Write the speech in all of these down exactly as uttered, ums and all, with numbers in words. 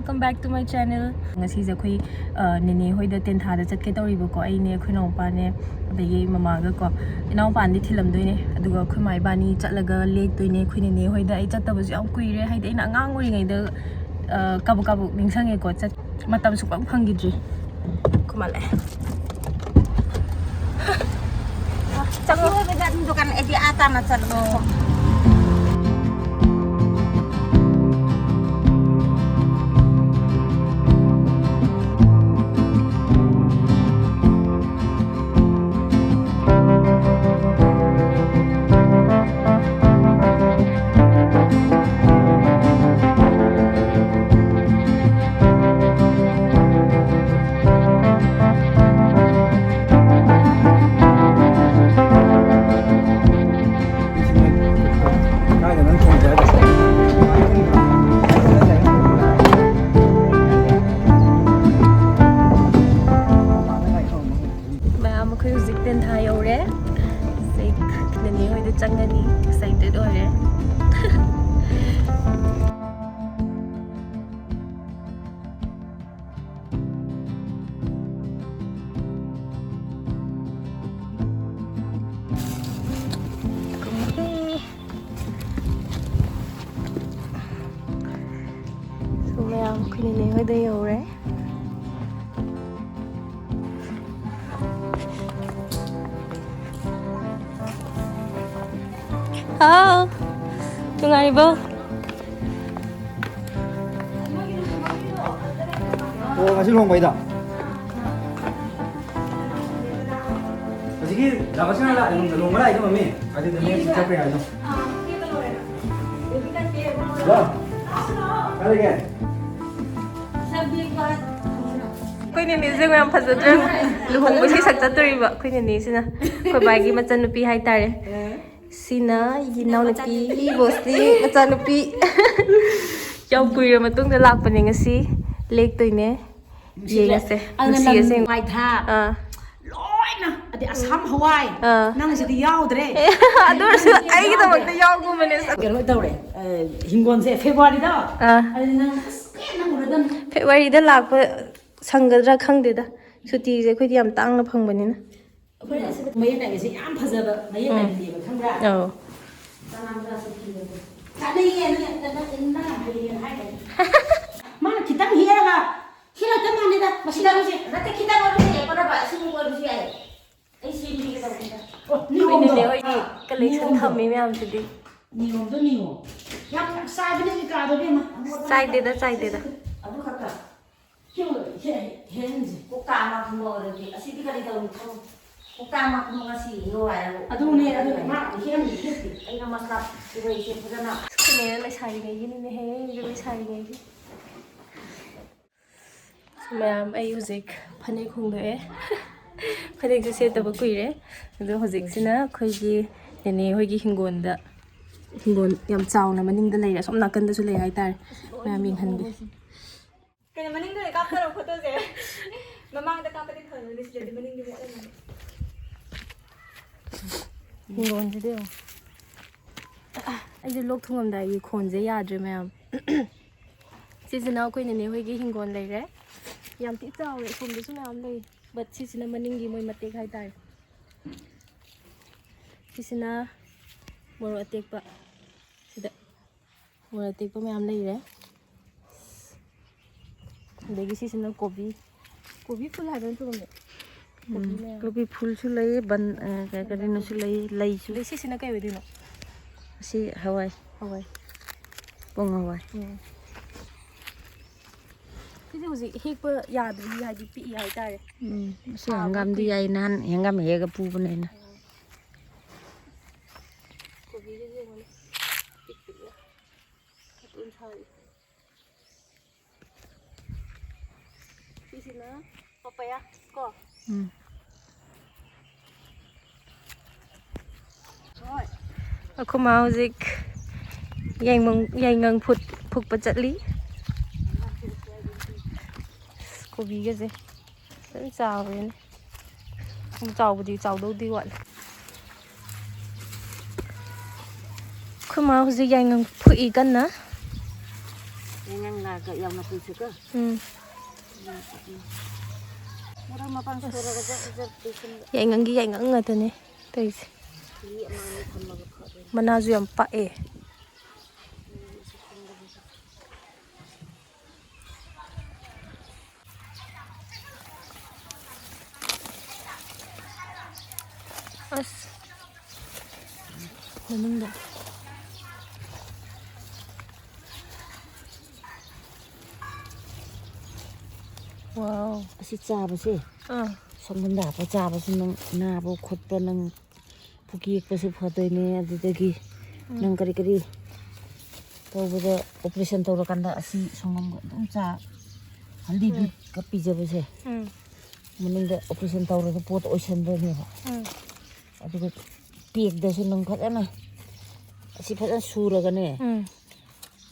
Welcome back to my channel. ꯉꯁꯤꯁꯦ ꯑꯩꯈꯣꯏ, ꯑ, ꯅꯦꯅꯦ ꯍꯣꯏꯗ ꯇꯦꯟꯊꯥꯗ ꯆꯠꯀꯦ ꯇꯧꯔꯤꯕꯀꯣ, ꯑꯩꯅꯦ, ꯑꯩꯈꯣꯏ ꯏꯅꯥꯎꯄꯥꯅꯦ, ꯑꯗꯒꯤ ꯃꯃꯥꯒꯀꯣ꯫ ꯏꯅꯥꯎꯄꯥꯗꯤ ꯊꯤꯜꯂꯝꯗꯣꯏꯅꯦ, ꯑꯗꯨꯒ ꯑꯩꯈꯣꯏ ꯃꯥ ꯏꯕꯥꯅꯤ ꯆꯠꯂꯒ ꯂꯦꯛꯇꯣꯏꯅꯦ ꯑꯩꯈꯣꯏ ꯅꯦꯅꯦ ꯍꯣꯏꯗ꯫ ꯑꯩ ꯆꯠꯇꯕꯁꯨ ꯌꯥꯝ ꯀꯨꯏꯔꯦ, ꯍꯥꯏꯗꯤ ꯑꯩꯅ ꯑꯉꯥꯡ ꯑꯣꯏꯔꯤꯉꯩꯗ, ꯑ, ꯀꯥꯕꯛ ꯀꯥꯕꯛ ꯅꯤꯡꯁꯤꯡꯉꯦꯀꯣ, ꯆꯠ-, ꯃꯇꯝ ꯁꯨꯛꯐꯪ ꯐꯪꯈꯤꯗ꯭ꯔꯤ꯫ ꯑꯩꯈꯣꯏ ꯃꯥ ꯂꯥꯛꯑꯦ꯫ ꯆꯪꯉꯣ꯫ ꯁꯤ ꯑꯣꯏꯕꯗ ꯑꯗꯨꯝ ꯗꯨꯀꯥꯟ ꯑꯩꯗꯤ ꯑꯥ ꯇꯥꯅ ꯆꯠꯂꯣ꯫ ꯃꯌꯥꯝ, ꯑꯩꯈꯣꯏ ꯍꯧꯖꯤꯛ ꯇꯦꯟꯊꯥ ꯌꯧꯔꯦ꯫ ꯁꯦ, ꯅꯦꯅꯦ ꯍꯣꯏꯗ ꯆꯪꯉꯅꯤ꯫ Excited ꯑꯣꯏꯔꯦ꯫ So, ꯃꯌꯥꯝ, ꯑꯩꯈꯣꯏ ꯅꯦꯅꯦ ꯍꯣꯏꯗ ꯌꯧꯔꯦ꯫ ꯍꯥꯎ, ꯅꯨꯡꯉꯥꯏꯔꯤꯕꯣ? ꯑꯣ, ꯉꯁꯤ ꯂꯨꯍꯣꯡꯕꯩꯗ? ꯍꯧꯖꯤꯛꯀꯤ ꯗꯥ ꯕꯁꯟꯇ ꯂꯥꯛ-, ꯂꯨꯍꯣꯡꯕ ꯂꯥꯛꯏꯗꯣ, ꯃꯃꯤ? ꯑꯗꯨꯗꯅꯦ ꯆꯠꯈ꯭ꯔꯦ ꯍꯥꯏꯗꯣ꯫ ꯍꯜꯂꯣ? ꯀꯥꯏ ꯂꯩꯒꯦ? ꯑꯩꯈꯣꯏ ꯅꯦꯅꯦꯁꯦ ꯌꯥꯝ ꯐꯖꯗ꯭ꯔꯥ? ꯂꯨꯍꯣꯡꯕꯒꯤ ꯁꯛ ꯆꯠꯇꯣꯔꯤꯕ ꯑꯩꯈꯣꯏ ꯅꯦꯅꯦꯁꯤꯅ꯫ ꯑꯩꯈꯣꯏ ꯕꯥꯒꯤ ꯃꯆꯟꯅꯨꯄꯤ ꯍꯥꯏꯇꯥꯔꯦ꯫ ꯁꯤꯅ ꯏꯅꯥꯎꯅꯨꯄꯤ, ꯕꯣꯁꯇꯤ ꯃꯆꯥꯅꯨꯄꯤ꯫ ꯌꯥꯝ ꯀꯨꯏꯔ ꯃꯇꯨꯡꯗ ꯂꯥꯛꯄꯅꯦ ꯉꯁꯤ꯫ ꯂꯦꯛꯇꯣꯏꯅꯦ꯫ ꯌꯦꯡꯉꯁꯦ꯫ ꯑꯗꯨꯅ ꯅꯨꯡꯁꯤ ꯑꯁꯦꯡꯕ꯫ ꯅꯣꯡꯃꯥꯏꯊꯥ ꯑꯥ꯫ ꯂꯣꯏꯅ ꯑꯁꯥꯝ ꯍꯋꯥꯏ꯫ ꯑꯥ꯫ ꯅꯪ ꯁꯤꯗꯤ ꯌꯥꯎꯗ꯭ꯔꯦ꯫ ꯑꯗꯨ ꯑꯣꯏꯔꯁꯨ ꯑꯩꯒꯤꯗꯃꯛꯇ ꯌꯥꯎꯒꯨꯝꯕꯅꯦ꯫ ꯀꯩꯅꯣ ꯇꯧꯔꯦ, ꯑ, ꯍꯤꯡꯒꯣꯜꯁꯦ ꯐꯦꯕꯋꯥꯔꯤꯗ꯫ ꯑꯥ꯫ ꯑꯗꯨꯗꯤ ꯅꯪ ꯑꯁ ꯄꯦꯟꯅ ꯎꯔꯗꯝꯅꯤ꯫ ꯐꯦꯕꯋꯥꯔꯤꯗ ꯂꯥꯛꯄ ꯁꯪꯒꯗ꯭ꯔꯥ ꯈꯪꯗꯦꯗ꯫ ꯁꯨꯇꯤꯁꯦ ꯑꯩꯈꯣꯏꯗꯤ ꯌꯥꯝ ꯇꯥꯡꯅ ꯐꯪꯕꯅꯤꯅ꯫ ꯑꯩꯈꯣꯏ ꯑꯁꯤꯗ ꯃꯌꯦꯛ ꯅꯥꯏꯕꯁꯦ ꯌꯥꯝ ꯐꯖꯕ ꯃꯌꯦꯛ ꯅꯥꯏꯕꯅꯦꯕ, ꯈꯪꯕ꯭ꯔꯥ? ꯑꯧ꯫ ꯆꯅꯥ ꯃꯆꯥ ꯆꯠꯈꯤꯕꯗꯣ꯫ ꯆꯥꯅꯩꯌꯦ, ꯅꯪ, ꯅꯪ, ꯅꯪ ꯌꯥꯝ ꯍꯩꯌꯦꯅ ꯍꯥꯏꯗꯥꯏꯅꯦ꯫ ꯃꯥꯅ ꯈꯤꯇꯪ ꯍꯦꯛꯑꯒ ꯁꯤ ꯂꯩꯇ ꯃꯥꯜꯂꯦꯗ, ꯃꯁꯤ ꯂꯧꯁꯦ꯫ ꯅꯠꯇꯦ, ꯈꯤꯇꯪ ꯑꯣꯏꯔꯁꯨ ꯌꯥꯏ, ꯄꯣꯔꯣꯝꯄꯥꯠ ꯑꯁꯤꯃꯨꯛ ꯑꯣꯏꯔꯁꯨ ꯌꯥꯏ꯫ ꯑꯩ ꯁꯦꯝꯕꯤꯒꯦ ꯇꯧꯕꯅꯤꯗ꯫ ꯑꯣ, ꯅꯤꯌꯣꯝꯗꯣ꯫ ꯅꯦꯅꯦ ꯍꯣꯏꯒꯤ collection ꯊꯝꯃꯤ ꯃꯌꯥꯝꯁꯤꯗꯤ꯫ ꯅꯤꯌꯣꯝꯗꯣ ꯅꯤꯌꯣꯝ꯫ ꯌꯥꯝ ꯆꯥꯏꯕꯅꯦ ꯀꯩꯀꯥꯗꯣ, ꯏꯕꯦꯝꯃ꯫ ꯑꯃꯣꯠꯄ ꯆꯥꯏꯗꯦꯗ, ꯆꯥꯏꯗꯦꯗ꯫ ꯑꯗꯨ ꯈꯛꯇ꯫ ꯍꯦꯛꯎ, ꯍꯦꯛ, ꯍꯦꯛꯍꯟꯁꯦ꯫ ꯀꯧꯇꯥ ꯑꯃ ꯐꯝꯕ ꯑꯣꯏꯔꯗꯤ꯫ ꯑꯁꯤꯗꯤ ꯀꯔꯤ ꯇꯧꯔꯤ ꯈꯪꯉꯨ꯫ ꯀꯧꯇꯥ ꯑꯃ ꯐꯝꯕ ꯉꯁꯤ ꯌꯣ ꯍꯥꯏꯔꯒ꯫ ꯑꯗꯨꯅꯦ, ꯑꯗꯨ ꯃꯥ ꯍꯦꯛꯍꯟꯁꯦ, ꯍꯦꯛꯇꯦ꯫ ꯑꯩꯅ ꯃꯁꯂꯥ ꯄꯨꯔꯛꯏꯁꯦ ꯐꯖꯅ꯫ ꯅꯦꯅꯦ ꯂꯩꯁꯥꯔꯤꯉꯩꯒꯤꯅꯤꯅꯦꯍꯦ, ꯂꯩꯁꯥꯔꯤꯉꯩꯒꯤ꯫ ꯃꯌꯥꯝ, ꯑꯩ ꯍꯧꯖꯤꯛ ꯐꯅꯦꯛ ꯍꯣꯡꯗꯣꯛꯑꯦ꯫ ꯐꯅꯦꯛꯁꯦ ꯁꯦꯠꯇꯕ ꯀꯨꯏꯔꯦ꯫ ꯑꯗꯣ ꯍꯧꯖꯤꯛꯁꯤꯅ ꯑꯩꯈꯣꯏꯒꯤ ꯅꯦꯅꯦ ꯍꯣꯏꯒꯤ ꯍꯤꯡꯒꯣꯜꯗ, ꯍꯤꯡꯒꯣꯜ ꯌꯥꯝ ꯆꯥꯎꯅ ꯃꯅꯤꯡꯗ ꯂꯩꯔꯦ, ꯑꯁꯣꯝ ꯅꯥꯀꯟꯗꯁꯨ ꯂꯩ ꯍꯥꯏꯇꯥꯔꯦ꯫ ꯃꯌꯥꯝ ꯌꯦꯡꯍꯟꯒꯦ꯫ ꯀꯩꯅꯣ, ꯃꯅꯤꯡꯗ ꯑꯣꯏꯅ ꯀꯥꯞꯇꯣꯏꯔꯣ ꯐꯣꯇꯣꯁꯦ? ꯃꯃꯥꯡꯗ ꯀꯥꯞꯄꯗꯤ ꯐꯖꯅꯤ, ꯁꯤꯗꯗꯤ ꯃꯅꯤꯡꯗꯤ ꯃꯣꯠꯂꯝꯃꯅꯤ꯫ ꯍꯤꯡꯒꯣꯜꯁꯤꯗ ꯌꯦꯡꯉꯣ꯫ ꯑꯩꯁꯦ ꯂꯣꯛ ꯊꯨꯡꯉꯝꯗꯥꯏꯒꯤ ꯈꯣꯟꯁꯦ ꯌꯥꯗ꯭ꯔꯦ ꯃꯌꯥꯝ꯫ ꯁꯤꯁꯤꯅ ꯑꯩꯈꯣꯏ ꯅꯦꯅꯦ ꯍꯣꯏꯒꯤ ꯍꯤꯡꯒꯣꯜ ꯂꯩꯔꯦ꯫ ꯌꯥꯝ ꯊꯤ ꯆꯥꯎꯋꯦ, ꯑꯁꯣꯝꯗꯁꯨ ꯃꯌꯥꯝ ꯂꯩ꯫ But ꯁꯤꯁꯤꯅ ꯃꯅꯤꯡꯒꯤ ꯃꯣꯏ ꯃꯇꯦꯛ ꯍꯥꯏꯇꯥꯔꯦ꯫ ꯁꯤꯁꯤꯅ ꯃꯣꯔꯣꯛ ꯑꯇꯦꯛꯄ꯫ ꯁꯤꯗ ꯃꯣꯔꯣꯛ ꯑꯇꯦꯛꯄ ꯃꯌꯥꯝ ꯂꯩꯔꯦ꯫ ꯑꯗꯒꯤ ꯁꯤꯁꯤꯅ ꯀꯣꯕꯤ꯫ ꯀꯣꯕꯤ ꯐꯨꯜ ꯍꯥꯏꯕ ꯅꯠꯇ꯭ꯔꯣ ꯃꯃꯤ? ꯀꯣꯕꯤ ꯃꯌꯥꯝ꯫ ꯀꯣꯕꯤ ꯐꯨꯜꯁꯨ ꯂꯩ, ꯕꯟ, ꯑ, ꯀ-, ꯀꯔꯤꯅꯣꯁꯨ ꯂꯩ, ꯂꯩꯁꯨ꯫ ꯑꯗꯩ ꯁꯤꯁꯤꯅ ꯀꯩ ꯑꯣꯏꯗꯣꯏꯅꯣ? ꯑꯁꯤ ꯍꯋꯥꯏ꯫ ꯍꯋꯥꯏ꯫ ꯄꯣꯡ ꯍꯋꯥꯏ꯫ ꯎꯝ꯫ ꯁꯤꯗꯤ ꯍꯧꯖꯤꯛ ꯍꯦꯛꯄ ꯌꯥꯗ꯭ꯔꯤ, ꯍꯥꯏꯗꯤ ꯄꯤꯛꯏ ꯍꯥꯏꯇꯥꯔꯦ꯫ ꯎꯝ, ꯑꯁꯤ ꯊꯥꯕ ꯍꯪꯒꯥꯝꯗꯤ ꯀꯨꯏ- ꯌꯥꯏ, ꯅꯍꯥꯟ ꯍꯪꯒꯥꯝ ꯍꯦꯛꯑꯒ ꯄꯨꯕꯅꯦ ꯑꯩꯅ꯫ ꯀꯣꯕꯤꯁꯤꯁꯨ ꯌꯦꯡꯉꯨꯅꯦ, ꯄꯤꯛ ꯄꯤꯛꯅ ꯃꯇꯣꯟ ꯁꯥꯔꯤ꯫ ꯁꯤꯁꯤꯅ ꯄꯄꯌꯥ ꯀꯣ꯫ ꯎꯝ꯫ ꯍꯣꯏ꯫ ꯑꯩꯈꯣꯏ ꯃꯥ ꯍꯧꯖꯤꯛ ꯌꯥꯏꯉꯪ, ꯌꯥꯏꯉꯪ ꯐꯨꯠ-, ꯐꯨꯛꯄ ꯆꯠꯂꯤ꯫ ꯀꯣꯕꯤꯒꯁꯦ ꯐꯖꯅ ꯆꯥꯎꯔꯦꯅꯦ꯫ ꯆꯥꯎꯕꯗꯤ ꯆꯥꯎꯗꯧꯗꯤ ꯋꯥꯠꯂꯦ꯫ ꯑꯩꯈꯣꯏ ꯃꯥ ꯍꯧꯖꯤꯛ ꯌꯥꯏꯉꯪ ꯐꯨꯛꯏ ꯀꯟꯅ꯫ ꯌꯥꯏꯉꯪ ꯂꯥꯒ ꯌꯥꯝꯅ ꯄꯨꯟꯁꯤꯀꯣ꯫ ꯎꯝ꯫ ꯃꯔꯣꯏ ꯃꯄꯥꯡ ꯁꯣꯏꯔꯒ ꯖꯔ ꯖꯔ ꯄꯨꯟꯁꯤꯟꯕ꯫ ꯌꯥꯏꯉꯪꯒꯤ ꯌꯥꯏꯉꯪ ꯉꯥꯛꯇꯅꯦ ꯇꯧꯔꯤꯁꯦ꯫ ꯃꯤ ꯑꯃ ꯑꯅꯤ ꯊꯝꯃꯒ ꯐꯗꯣꯏꯅꯤ꯫ ꯃꯅꯥꯁꯨ ꯌꯥꯝ ꯄꯥꯛꯑꯦ꯫ ꯑꯁ꯫ ꯃꯅꯨꯡꯗ꯫ ꯋꯥꯎ꯫ ꯑꯁꯤ ꯆꯥꯕꯁꯦ, ꯑꯥ꯫ ꯁꯪꯒꯣꯝꯗ ꯍꯥꯞꯄ ꯆꯥꯕꯁꯦ ꯅꯪ ꯅꯥꯕ ꯈꯣꯠꯄ, ꯅꯪ ꯄꯨꯛ ꯌꯦꯛꯄꯁꯨ ꯐꯗꯣꯏꯅꯦ꯫ ꯑꯗꯨꯗꯒꯤ ꯎꯝ꯫ ꯅꯪ ꯀꯔꯤ ꯀꯔꯤ ꯇꯧꯕꯗ, operation ꯇꯧꯔꯀꯥꯟꯗ ꯑꯁꯤ ꯁꯪꯒꯣꯝꯒ ꯑꯗꯨꯝ ꯆꯥ, ꯍꯜꯗꯤ ꯎꯝ꯫ ꯗꯨꯙꯀ ꯄꯤꯖꯕꯁꯦ, ꯎꯝ꯫ ꯃꯅꯨꯡꯗ operation ꯇꯧꯔꯒ ꯄꯣꯠ ꯑꯣꯏꯁꯟꯗꯣꯏꯅꯦꯕ꯫ ꯎꯝ꯫ ꯑꯗꯨꯒ packꯗꯁꯨ ꯅꯪ ꯐꯖꯅ ꯑꯁꯤ ꯐꯖꯅ ꯁꯨꯔꯒꯅꯦ, ꯎꯝ꯫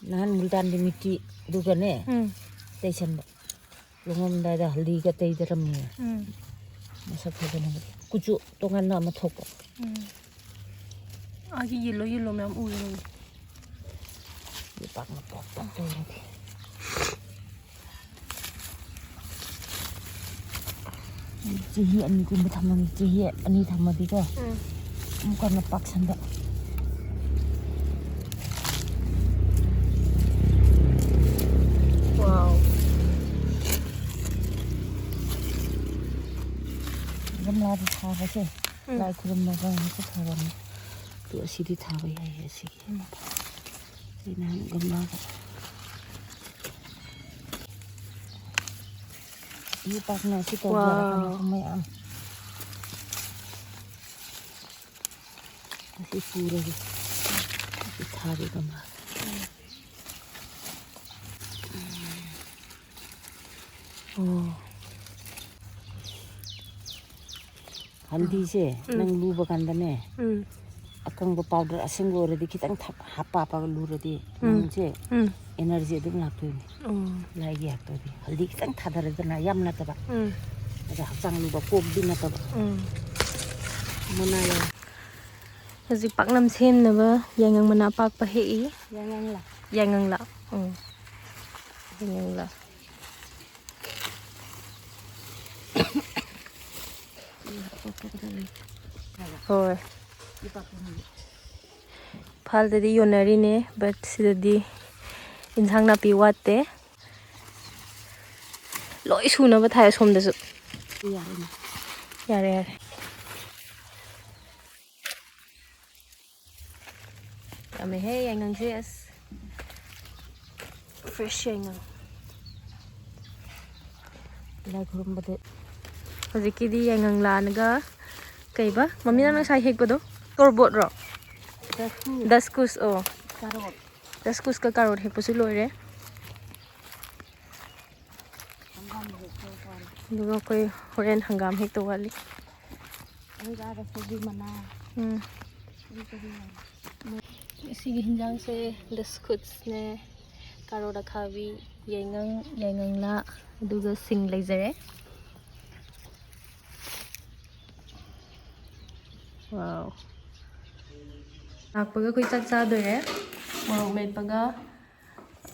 ꯅꯍꯥꯟ ꯃꯨꯜꯇꯥꯟꯒꯤ ꯃꯤꯠꯇꯤꯗꯨꯒꯅꯦ ꯎꯝ꯫ ꯇꯩꯁꯟꯕ꯫ ꯂꯨꯍꯣꯡꯉꯝꯗꯥꯏꯗ ꯍꯜꯗꯤꯒ ꯇꯩꯗꯔꯝꯃꯤ꯫ ꯎꯝ꯫ ꯃꯁꯛ ꯐꯖꯅꯕ꯫ ꯀꯨꯆꯨ ꯇꯣꯉꯥꯟꯅ ꯑꯃ ꯊꯣꯛꯄ꯫ ꯎꯝ꯫ ꯑꯥꯒꯤ yellow yellow ꯃꯌꯥꯝ ꯎꯔꯦ꯫ ꯄꯥꯛꯅ ꯄꯣꯛ ꯄꯣꯛ ꯇꯧꯔꯗꯤ꯫ ꯆꯍꯤ ꯑꯅꯤꯒꯨꯝꯕ ꯊꯝꯃꯅꯤ꯫ ꯆꯍꯤ ꯑꯅꯤ ꯊꯝꯃꯗꯤꯀꯣ, ꯎꯝ꯫ ꯑꯃꯨꯛ ꯀꯟꯅ ꯄꯥꯛꯁꯟꯕ꯫ ꯋꯥꯎ꯫ ꯒꯝꯂꯥꯗ ꯊꯥꯕꯁꯦ, ꯎꯝ꯫ ꯂꯥꯏ ꯈꯨꯔꯨꯝꯕ ꯒꯝꯂꯥꯁꯨ ꯊꯥꯔꯝꯃꯤ꯫ ꯑꯗꯨ ꯑꯁꯤꯗꯤ ꯊꯥꯕ ꯌꯥꯏꯌꯦ, ꯑꯁꯤꯒꯤ꯫ ꯎꯝ꯫ ꯁꯤ ꯅꯍꯥꯟ ꯒꯝꯂꯥꯗ꯫ ꯌꯣꯄꯥꯛꯅ ꯁꯤ ꯇꯧꯖꯔꯛꯀꯅꯤ꯫ ꯋꯥꯎ꯫ ꯃꯌꯥꯝ꯫ ꯑꯁꯤ ꯄꯨꯔꯒꯦ꯫ ꯑꯁꯤ ꯊꯥꯔꯦ ꯒꯝꯂꯥꯗ꯫ ꯑꯣ꯫ ꯍꯜꯗꯤꯁꯦ ꯎꯝ꯫ ꯅꯪ ꯂꯨꯕ ꯀꯥꯟꯗꯅꯦ, ꯎꯝ꯫ ꯑꯀꯪꯕ powder ꯑꯁꯦꯡꯕ ꯑꯣꯏꯔꯗꯤ ꯈꯤꯇꯪ ꯊ-, ꯍꯥꯞꯄ ꯍꯥꯞꯄꯒ ꯂꯨꯔꯗꯤ ꯎꯝ꯫ ꯅꯪꯁꯦ ꯎꯝ꯫ Energy ꯑꯗꯨꯝ ꯂꯥꯛꯇꯣꯏꯅꯤ꯫ ꯑꯣ꯫ ꯂꯥꯏꯒꯤ ꯍꯥꯛꯇꯣꯏꯅꯤ꯫ ꯍꯜꯗꯤ ꯈꯤꯇꯪ ꯊꯥꯗꯔꯦꯗꯅ, ꯌꯥꯝ ꯅꯠꯇꯕ꯫ ꯎꯝ꯫ ꯑꯗ ꯍꯛꯆꯥꯡ ꯂꯨꯕ ꯀꯣꯝꯗꯤ ꯅꯠꯇꯕ꯫ ꯎꯝ꯫ ꯃꯅꯥ ꯌꯥꯎ-, ꯍꯧꯖꯤꯛ ꯄꯥꯛꯅꯝ ꯁꯦꯝꯅꯕ ꯌꯥꯏꯉꯪ ꯃꯅꯥ ꯑꯄꯥꯛꯄ ꯍꯦꯛꯏ꯫ ꯌꯥꯏꯉꯪꯂꯥ? ꯌꯥꯏꯉꯪꯂꯥ꯫ ꯎꯝ꯫ ꯌꯥꯏꯉꯪꯂꯥ꯫ ꯍꯣꯏ꯫ ꯏꯝꯐꯥꯜꯗꯗꯤ ꯌꯣꯟꯅꯔꯤꯅꯦ, but ꯁꯤꯗꯗꯤ ꯏꯟꯁꯥꯡ ꯅꯥꯄꯤ ꯋꯥꯠꯇꯦ꯫ ꯂꯣꯏ ꯁꯨꯅꯕ ꯊꯥꯏ ꯑꯁꯣꯝꯗꯁꯨ꯫ ꯌꯥꯔꯦꯅꯦ꯫ ꯌꯥꯔꯦ, ꯌꯥꯔꯦ꯫ ꯌꯥꯝꯃꯦꯍꯦ ꯌꯥꯏꯉꯪꯁꯦ, ꯑꯁ꯫ Fresh ꯌꯥꯏꯉꯪ꯫ ꯂꯥꯏ ꯈꯨꯔꯨꯝꯕꯗ꯫ ꯍꯧꯖꯤꯛꯀꯤꯗꯤ ꯌꯥꯏꯉꯪ ꯂꯥꯅꯒ ꯀꯩꯕ? ꯃꯃꯤ ꯅꯪ ꯉꯁꯥꯏ ꯍꯦꯛꯄꯗꯣ? ꯇꯣꯔꯕꯣꯠꯔꯣ? ꯗꯁꯀꯨꯁ꯫ ꯗꯁꯀꯨꯁ, ꯑꯣ꯫ ꯀꯥꯔꯣꯠ꯫ ꯗꯁꯀꯨꯁꯀ ꯀꯥꯔꯣꯠ ꯍꯦꯛꯄꯁꯨ ꯂꯣꯏꯔꯦ꯫ ꯍꯪꯒꯥꯝ ꯍꯦꯛꯇꯧ ꯋꯥꯅꯤ꯫ ꯑꯗꯨꯒ ꯑꯩꯈꯣꯏ ꯍꯣꯔꯦꯟ ꯍꯪꯒꯥꯝ ꯍꯦꯛꯇꯧ ꯋꯥꯠꯂꯤ꯫ ꯑꯗꯨꯒ ꯑꯥꯗ ꯁꯧꯒ꯭ꯔꯤ ꯃꯅꯥ꯫ ꯎꯝ꯫ ꯀꯔꯤ ꯀꯔꯤ ꯂꯩ? ꯉꯁꯤꯒꯤ ꯍꯤꯟꯖꯥꯡꯁꯦ ꯗꯁꯀꯨꯁꯅꯦ, ꯀꯥꯔꯣꯠ ꯑꯈꯥꯕꯤ, ꯌꯥꯏꯉꯪ, ꯌꯥꯏꯉꯪꯂꯥ, ꯑꯗꯨꯒ ꯁꯤꯡ ꯂꯩꯖꯔꯦ꯫ Wow꯫ ꯂꯥꯛꯄꯒ ꯑꯩꯈꯣꯏ ꯆꯥꯛ ꯆꯥꯗꯣꯏꯔꯦ꯫ ꯃꯣꯔꯣꯛ ꯃꯦꯠꯄꯒ,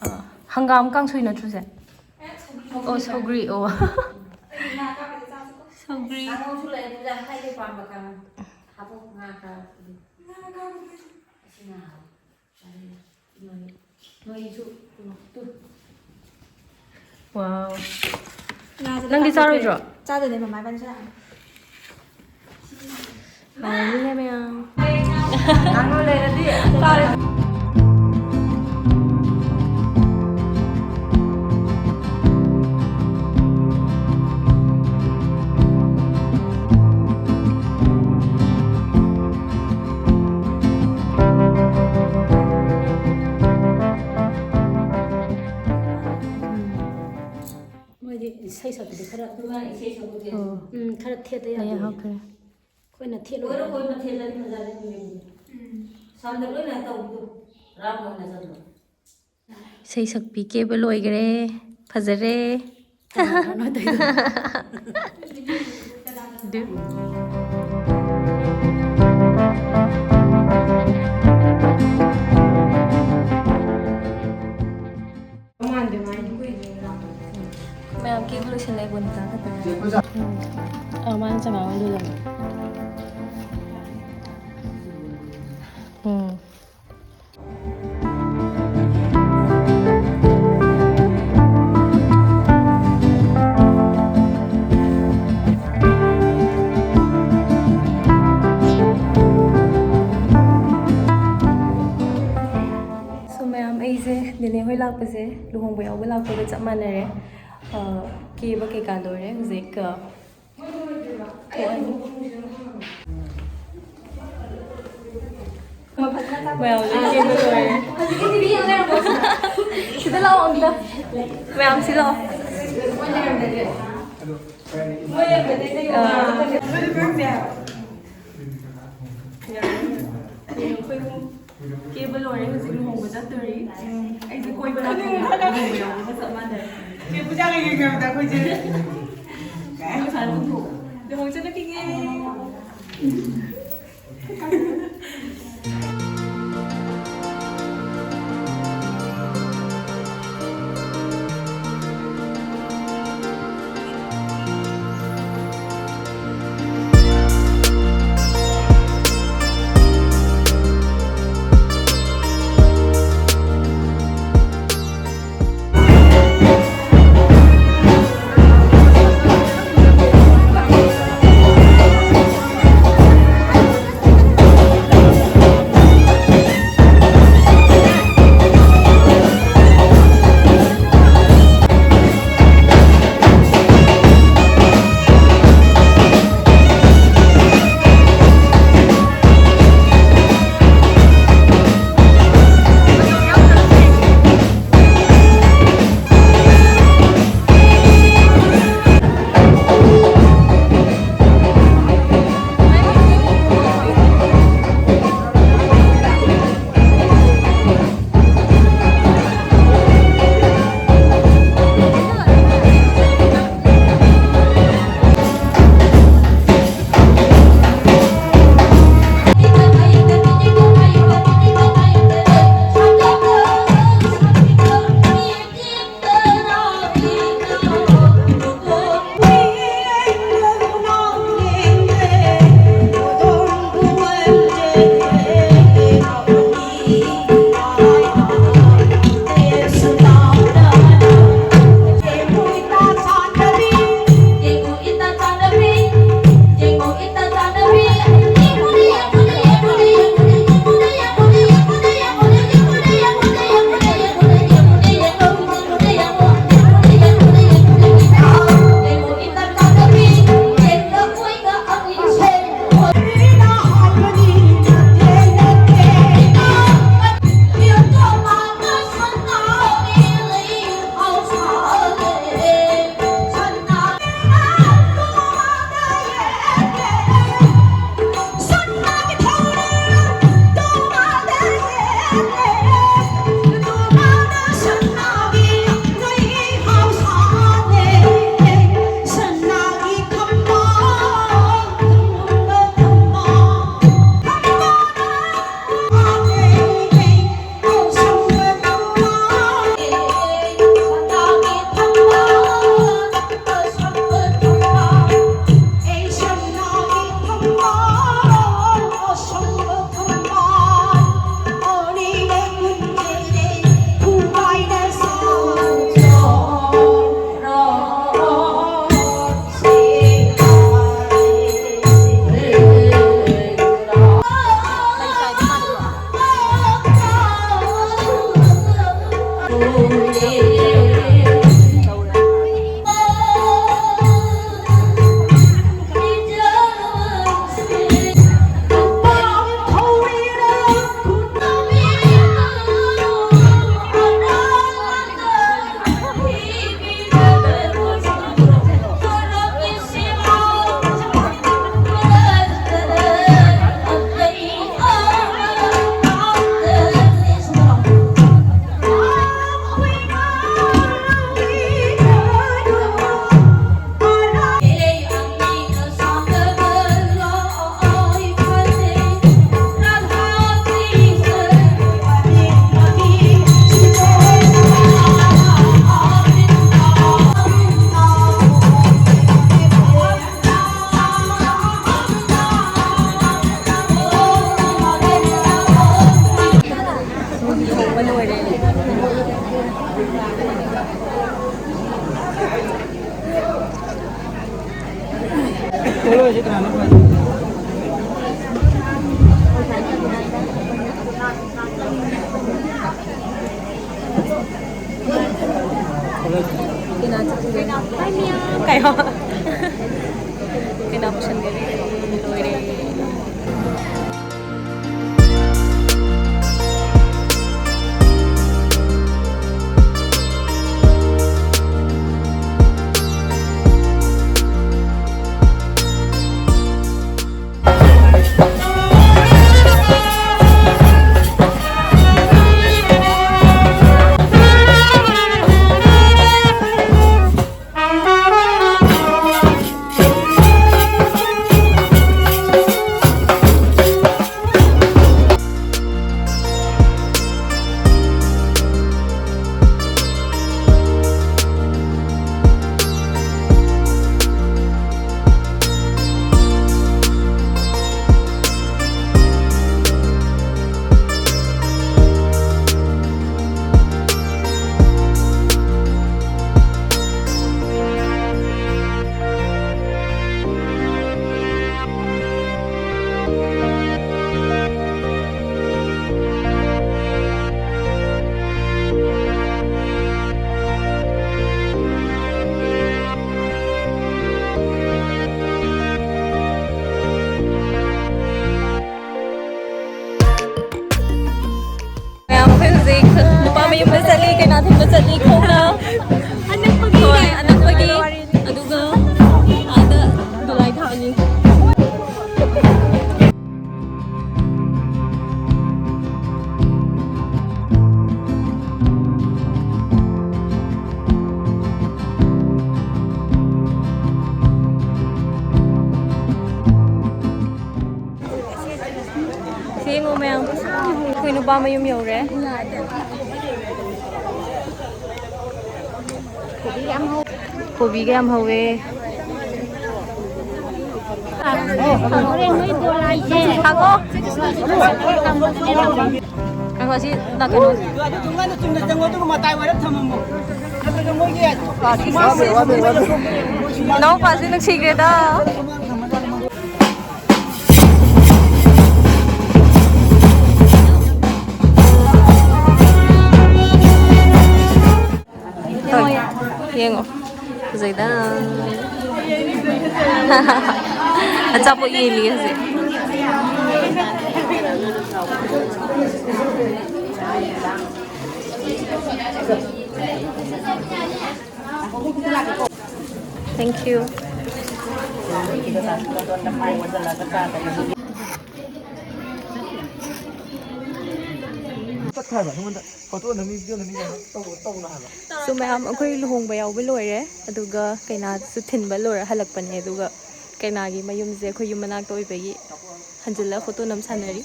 ꯑ, ꯍꯪꯒꯥꯝ ꯀꯥꯡꯁꯣꯏ ꯅꯠꯇ꯭ꯔꯣ ꯁꯦ? ꯑꯣ, ꯁꯧꯒ꯭ꯔꯤ, ꯑꯣ꯫ ꯁꯧꯒ꯭ꯔꯤ꯫ ꯀꯥꯡꯍꯧꯁꯨ ꯂꯩ, ꯑꯗꯨꯗ ꯍꯥꯏꯗꯤ ꯄꯥꯝꯕ ꯀꯥꯡꯍꯧ꯫ ꯍꯥꯞꯄꯣ, ꯉꯥ ꯈꯔ꯫ ꯉꯥ ꯈꯔ꯫ ꯑꯁꯤꯅ ꯍꯥꯎꯋꯤ꯫ ꯅꯣꯏꯁꯨ ꯇꯨ꯫ Wow꯫ ꯉꯥꯁꯦ ꯅꯪꯗꯤ ꯆꯥꯊꯣꯛꯈ꯭ꯔꯦ꯫ ꯆꯥꯔꯣꯏꯗ꯭ꯔꯣ? ꯆꯥꯗꯣꯏꯅꯦ, ꯃꯃꯥ ꯏꯕꯥꯅꯤ ꯆꯥꯔꯅꯤ꯫ ꯍꯥꯎꯔꯅꯤꯅꯦ ꯃꯌꯥꯝ꯫ ꯀꯥꯡꯍꯧ ꯂꯩꯔꯗꯤ꯫ ꯆꯥꯔꯦ꯫ ꯃꯣꯏꯗꯤ ꯏꯁꯩ ꯁꯛꯄꯗꯤ ꯈꯔ, ꯑꯗꯨꯃꯥꯏꯅ ꯏꯁꯩ ꯁꯛꯄꯁꯦ꯫ ꯑꯣ꯫ ꯎꯝ, ꯈꯔ ꯊꯦꯠꯇ ꯌꯥꯗꯦ꯫ ꯂꯩ ꯍꯥꯞꯈ꯭ꯔꯦ꯫ ꯑꯩꯈꯣꯏꯅ ꯊꯦꯠꯂꯣꯏ꯫ ꯂꯣꯏꯅ ꯑꯩꯈꯣꯏ ꯃꯊꯦꯜꯗꯅꯤ ꯐꯖꯅ ꯌꯦꯡꯉꯤꯁꯦ꯫ ꯎꯝ꯫ ꯁꯝꯗ ꯂꯣꯏꯅ ꯇꯧꯕꯗꯣ꯫ ꯔꯥꯝ ꯑꯣꯏꯅ ꯆꯠꯂꯣ꯫ ꯏꯁꯩ ꯁꯛꯄꯤ ꯀꯦꯕ ꯂꯣꯏꯈꯔꯦ꯫ ꯐꯖꯔꯦ꯫ ꯀꯅꯥꯅꯣ ꯇꯧꯔꯤꯗꯣ? ꯑꯗꯨ꯫ ꯃꯌꯥꯝ ꯀꯦꯕ ꯂꯣꯏꯁꯤꯜꯂꯦ, ꯕꯣꯅꯤꯀꯥ ꯈꯛꯇ ꯉꯥꯏꯔꯦ꯫ ꯑ, ꯃꯥꯅ ꯆꯉꯥꯡ ꯑꯣꯏꯅ ꯂꯣꯜꯂꯝꯃꯦ꯫ ꯎꯝ꯫ So ꯃꯌꯥꯝ, ꯑꯩꯁꯦ ꯅꯦꯅꯦ ꯍꯣꯏ ꯂꯥꯛꯄꯁꯦ ꯂꯨꯍꯣꯡꯕ ꯌꯥꯎꯕ ꯂꯥꯛꯄꯒ ꯆꯞ ꯃꯥꯟꯅꯔꯦ꯫ ꯑ, ꯀꯦꯕ ꯀꯩꯀꯥ ꯂꯣꯏꯔꯦ꯫ ꯍꯧꯖꯤꯛ, ꯑ, ꯊꯣꯛꯑꯅꯤ꯫ ꯃꯌꯥꯝ ꯂꯣꯏ ꯀꯦꯕ ꯂꯣꯏꯔꯦ꯫ ꯁꯤꯗ ꯂꯥꯛꯑꯣ ꯑꯝꯇ꯫ ꯃꯌꯥꯝ ꯁꯤ ꯂꯥꯛꯑꯣ꯫ ꯑ, ꯀꯦꯕ ꯂꯣꯏꯔꯦ, ꯍꯧꯖꯤꯛ ꯂꯨꯍꯣꯡꯕ ꯆꯠꯇꯣꯔꯤ꯫ ꯑꯩꯁꯦ ꯀꯣꯏꯕ ꯂꯥꯛꯄꯅꯦ, ꯂꯨꯍꯣꯡꯕ ꯌꯥꯎꯕꯒ ꯆꯞ ꯃꯥꯟꯅꯔꯦ꯫ ꯆꯦ ꯄꯨꯖꯥꯒ ꯌꯦꯡꯅꯕꯗ ꯑꯩꯈꯣꯏꯁꯦ꯫ ꯂꯨꯍꯣꯡ ꯆꯠꯂꯛꯈꯤꯒꯦ꯫ ꯀꯩꯅꯣ ꯆꯠꯂꯨꯔꯦ꯫ ꯀꯩꯅꯣ? ꯀꯩꯅꯣ ꯄꯨꯁꯟꯈꯔꯦ꯫ ꯂꯣꯏꯔꯦ꯫ ꯃꯌꯥꯝ, ꯑꯩꯈꯣꯏ ꯍꯧꯖꯤꯛ ꯅꯨꯄꯥ ꯃꯌꯨꯝꯗ ꯆꯠꯂꯤ, ꯀꯩꯅꯥ ꯊꯤꯟꯕ ꯆꯠꯂꯤ ꯈꯣꯡꯅ꯫ ꯑꯅꯛꯄꯒꯤ꯫ ꯍꯣꯏ, ꯑꯅꯛꯄꯒꯤ꯫ ꯑꯗꯨꯒ ꯑꯥꯗ ꯗꯣꯂꯥꯏ ꯊꯥꯅꯤ꯫ ꯁꯤ ꯌꯦꯡꯉꯣ ꯃꯌꯥꯝ, ꯑꯩꯈꯣꯏ ꯅꯨꯄꯥ ꯃꯌꯨꯝ ꯌꯧꯔꯦ꯫ ꯀꯣꯕꯤꯒ ꯌꯥꯝ ꯍꯧꯋꯦ꯫ ꯉꯥꯏꯈꯣ꯫ ꯉꯥꯏꯈꯣ, ꯁꯤ ꯅꯥꯀꯩꯅꯣ꯫ ꯏꯅꯥꯎꯄꯥꯁꯤ ꯅꯨꯡꯁꯤꯈ꯭ꯔꯦꯗ꯫ ꯑꯆꯥꯄꯣꯠ ꯌꯦꯜꯂꯤ ꯍꯧꯖꯤꯛ꯫ Thank you. ꯐꯣꯇꯣ ꯅꯝꯃꯤ, ꯚꯤꯗꯤꯑꯣ ꯅꯝꯃꯤ ꯀꯥꯏꯅ ꯇꯧ-, ꯇꯧꯅꯣ ꯍꯥꯏꯕ꯫ ꯁꯣ ꯃꯌꯥꯝ, ꯑꯩꯈꯣꯏ ꯂꯨꯍꯣꯡꯕ ꯌꯥꯎꯕ ꯂꯣꯏꯔꯦ, ꯑꯗꯨꯒ ꯀꯩꯅꯥꯁꯨ ꯊꯤꯟꯕ ꯂꯣꯏꯔ ꯍꯜꯂꯛꯄꯅꯦ, ꯑꯗꯨꯒ ꯀꯩꯅꯥꯒꯤ ꯃꯌꯨꯝꯁꯦ ꯑꯩꯈꯣꯏ ꯌꯨꯝ ꯃꯅꯥꯛꯇ ꯑꯣꯏꯕꯒꯤ ꯍꯟꯖꯤꯜꯂ ꯐꯣꯇꯣ ꯅꯝ ꯁꯥꯟꯅꯔꯤ꯫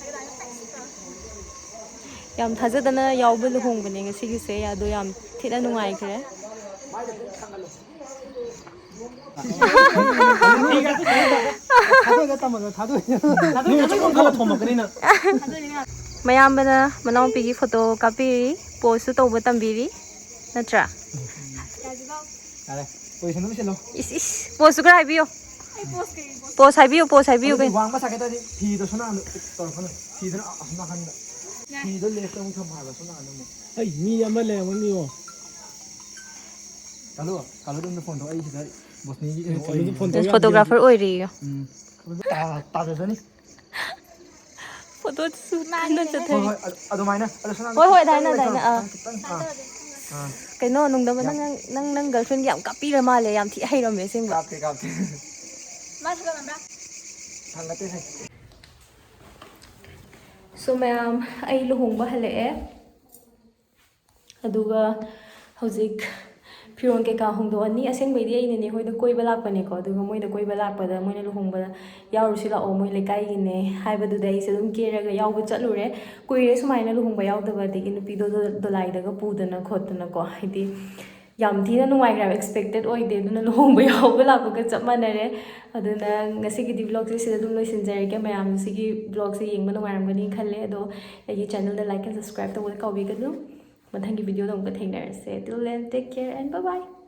ꯌꯥꯝ ꯊꯥꯖꯗꯅ ꯌꯥꯎꯕ ꯂꯨꯍꯣꯡꯕꯅꯦ ꯉꯁꯤꯒꯤꯁꯦ, ꯑꯗꯣ ꯌꯥꯝ ꯊꯤꯅ ꯅꯨꯡꯉꯥꯏꯈ꯭ꯔꯦ꯫ ꯊꯥꯗꯣꯛꯑꯒ ꯇꯝꯃꯒ ꯊꯥꯗꯣꯛꯑꯒ꯫ ꯅꯣꯡ ꯆꯨꯝ ꯈꯜꯂ ꯊꯣꯝꯃꯛꯀꯅꯤ ꯅꯪ꯫ ꯃꯌꯥꯝꯕꯅ ꯃꯅꯥꯎꯄꯤꯒꯤ ꯐꯣꯇꯣ ꯀꯥꯞꯄꯤꯔꯤ, ꯄꯣꯁꯁꯨ ꯇꯧꯕ ꯇꯝꯕꯤꯔꯤ, ꯅꯠꯇ꯭ꯔꯥ? ꯌꯥꯔꯦ, ꯄꯣꯖꯤꯁꯟ ꯑꯃ ꯁꯤꯜꯂꯣ꯫ ꯏꯁ, ꯏꯁ, ꯄꯣꯁꯁꯨ ꯈꯔ ꯍꯥꯏꯕꯤꯌꯣ꯫ ꯄꯣꯁ ꯍꯥꯏꯕꯤꯌꯨ, ꯄꯣꯁ ꯍꯥꯏꯕꯤꯌꯨ ꯑꯗꯨꯗꯤ ꯀꯩꯅꯣ꯫ ꯋꯥꯡꯕ ꯁꯥꯒꯦ ꯇꯧꯔꯗꯤ ꯐꯤꯗꯣ ꯁꯣꯝ ꯅꯥꯀꯟꯗ ꯇꯧꯔꯛꯀꯅꯨ꯫ ꯐꯤꯗꯨꯅ ꯑ-, ꯑꯁꯣꯝ ꯅꯥꯀꯟꯗ꯫ ꯐꯤꯗꯣ ꯂꯦꯐꯇ ꯑꯃꯨꯛ ꯊꯝꯃꯣ ꯍꯥꯏꯕ, ꯁꯣꯝ ꯅꯥꯀꯟꯗ ꯑꯃꯨꯛ꯫ ꯑꯩ ꯃꯤ ꯑꯃ ꯂꯩꯔꯝꯒꯅꯤꯌꯣ꯫ ꯀꯥꯂꯨ, ꯀꯥꯂꯨꯗ ꯑꯝꯇ ꯐꯣꯟ ꯇꯧ꯫ ꯑꯩ ꯁꯤꯗ ꯕꯣꯁꯅꯤꯒꯤ ꯀꯩꯅꯣ ꯀꯥꯂꯨꯗ ꯑꯣꯏꯔꯤꯌꯦ꯫ ꯐꯣꯟ ꯇꯧ ꯌꯥꯗꯦ ꯐꯣꯇꯣꯒ꯭ꯔꯥꯐꯔ ꯍꯧꯖꯤꯛ꯫ ꯑꯣꯏꯔꯤꯌꯦ꯫ ꯎꯝ꯫ ꯇꯥ-, ꯇꯥꯖꯖꯅꯤ꯫ ꯐꯣꯇꯣꯁꯨ ꯅꯥꯟꯅ ꯍꯣꯏ, ꯆꯠꯊꯔꯤ꯫ ꯍꯣꯏ, ꯑꯗꯨ-, ꯑꯗꯨꯃꯥꯏꯅ꯫ ꯑꯗꯣ ꯁꯣꯝ ꯅꯥꯀꯟꯗ ꯍꯣꯏ, ꯍꯣꯏ, ꯈꯤꯇꯪ ꯑꯗꯨꯃꯥꯏꯅ, ꯂꯩꯊꯧ, ꯑꯗꯨꯃꯥꯏꯅ, ꯑꯥ꯫ ꯈꯤꯇꯪ, ꯑꯥ꯫ ꯑꯥ꯫ ꯀꯩꯅꯣ, ꯅꯨꯡꯗꯝꯕ, ꯌꯥꯝ ꯅꯪ, ꯅꯪ, ꯅꯪ ꯒꯔꯜꯐ꯭ꯔꯦꯟꯒ ꯌꯥꯝ ꯀꯥꯞꯄꯤꯔ ꯃꯥꯜꯂꯦ, ꯌꯥꯝ ꯊꯤ ꯍꯩꯔꯝꯃꯦ ꯑꯁꯦꯡꯕ꯫ ꯀꯥꯞꯇꯦ, ꯀꯥꯞꯇꯦ꯫ ꯊꯥꯡꯒꯠꯇꯦ, ꯊꯥꯡꯒꯠꯇꯦ꯫ ꯁꯣ ꯃꯌꯥꯝ, ꯑꯩ ꯂꯨꯍꯣꯡꯕ ꯍꯜꯂꯛꯑꯦ꯫ ꯑꯗꯨꯒ ꯍꯧꯖꯤꯛ ꯐꯤꯔꯣꯜ ꯀꯩꯀꯥ ꯍꯣꯡꯗꯣꯛꯑꯅꯤ꯫ ꯑꯁꯦꯡꯕꯩꯗꯤ ꯑꯩ ꯅꯦꯅꯦ ꯍꯣꯏꯗ ꯀꯣꯏꯕ ꯂꯥꯛꯄꯅꯦꯀꯣ, ꯑꯗꯨꯒ ꯃꯣꯏꯗ ꯀꯣꯏꯕ ꯂꯥꯛꯄꯗ ꯃꯣꯏꯅ ꯂꯨꯍꯣꯡꯕꯗ ꯌꯥꯎꯔꯨꯁꯤ ꯂꯥꯛꯑꯣ, ꯃꯣꯏ ꯂꯩꯀꯥꯏꯒꯤꯅꯦ ꯍꯥꯏꯕꯗꯨꯗ ꯑꯩꯁꯦ ꯑꯗꯨꯝ ꯀꯦꯔꯒ ꯌꯥꯎꯕ ꯆꯠꯂꯨꯔꯦ꯫ ꯀꯨꯏꯔꯦ ꯁꯨꯃꯥꯏꯅ ꯂꯨꯍꯣꯡꯕ ꯌꯥꯎꯗꯕ, ꯑꯗꯒꯤ ꯅꯨꯄꯤꯗꯣ ꯗꯣ-, ꯗꯣꯂꯥꯏꯗꯒ ꯄꯨꯗꯅ ꯈꯣꯠꯇꯅꯀꯣ, ꯍꯥꯏꯗꯤ ꯌꯥꯝ ꯊꯤꯅ ꯅꯨꯡꯉꯥꯏꯈ꯭ꯔꯦ ꯍꯥꯏꯕ, expected ꯑꯣꯏꯗꯦ꯫ ꯑꯗꯨꯅ ꯂꯨꯍꯣꯡꯕ ꯌꯥꯎꯕ ꯂꯥꯛꯄꯒ ꯆꯞ ꯃꯥꯟꯅꯔꯦ꯫ ꯑꯗꯨꯅ ꯉꯁꯤꯒꯤꯗꯤ vlogꯁꯦ ꯁꯤꯗ ꯑꯗꯨꯝ ꯂꯣꯏꯁꯤꯟꯖꯔꯒꯦ꯫ ꯃꯌꯥꯝ ꯁꯤꯒꯤ vlogꯁꯦ ꯌꯦꯡꯕ ꯅꯨꯡꯉꯥꯏꯔꯝꯒꯅꯤ ꯈꯜꯂꯦ꯫ ꯑꯗꯣ ꯑꯩꯒꯤ channelꯗ like and subscribe ꯇꯧꯕꯗ ꯀꯥꯎꯕꯤꯒꯅꯨ꯫ ꯃꯊꯪꯒꯤ videoꯗ ꯑꯃꯨꯛꯀ ꯊꯦꯡꯅꯔꯁꯦ꯫ Till then, take care and bye bye.